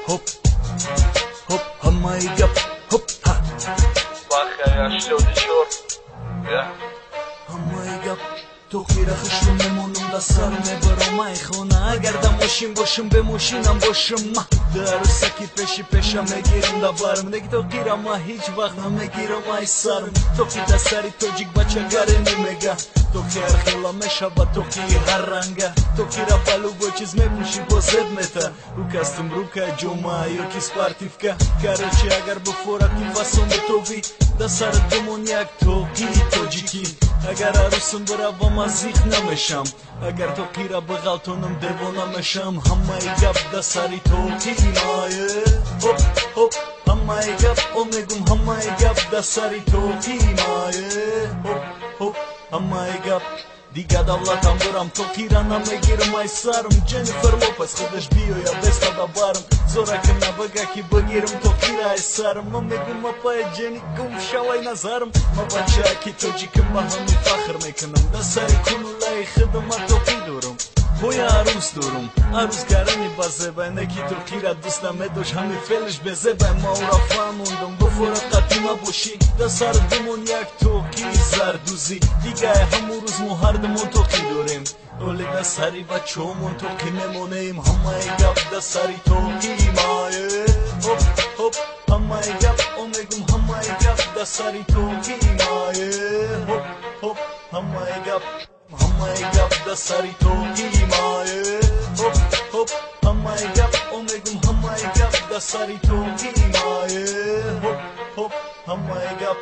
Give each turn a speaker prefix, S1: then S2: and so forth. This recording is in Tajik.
S1: Хоп, хоп, ҳамаи гап, хоп, ҳа.
S2: Бахай 84. Я.
S1: Ҳамаи гап тоқира хушрӯ мемонам, да сар мебарам ай хона. Агар да мошин бошам, бе мошинам бошам, ма дарусаки пеши пеша мегирам да барм. Неки тоқира ма ҳеҷ вақт намегирам ай сарм. Тоқи да сари тоҷик бачагаре немега. Тоқи ҳархела мешава, тоқи ҳар ранга. Тоқира ба любой чиз мепӯшӣ, бо зеб мета. Рукастум рука ҷома ёки спортивка. Короче, агар буфора ки фасон битовӣ, да сарат бимон як тоқии тоҷикӣ. Агар арӯсам биравам, аз зиқ намешам. Агар тоқира биғалтонам, девона мешам. Ҳамаи гап да сари тоқии мае. Хоп, хоп, ҳамаи гап, о мегум, ҳамаи гап да сари тоқии мае. Хоп, хоп, ҳамаи гап. Дига давлатам бурам, тоқира намегирам ай сарм. Дженнифер Лопес худаш биёя беста да барм. Зорака набага ки бигирам тоқира ай сарм. Ма мегум: апай Ҷенни, гум шавай назарм. Ма бачаки тоҷикам, ба ҳами фахр мекунам. Да сари кулулаи худам ма тоқӣ дорам. Боя арӯс дорум, арӯс гарани базебай, не ки тоқира дӯст намедошт, ҳами фелиш безебай. Ма ӯра фаҳмондам: буфора қатима бошӣ, да сарат бимон як тоқии зардӯзӣ. Дигае ҳамун рӯз мо ҳардумон тоқӣ дорем. Оле да сари бачаҳомон тоқӣ мемонем. Ҳамаи гап да сари тоқии мае. Хоп, хоп, ҳамаи гап, о мегум, ҳамаи гап да сари тоқии мае. Хоп, хоп, ҳамаи гап, ҳамаи гап да сари тоқии мае. Хоп, хоп, ҳамаи гап, о мегум, ҳамаи гап да сари тоқии мае. Хоп, хоп, ҳамаи гап.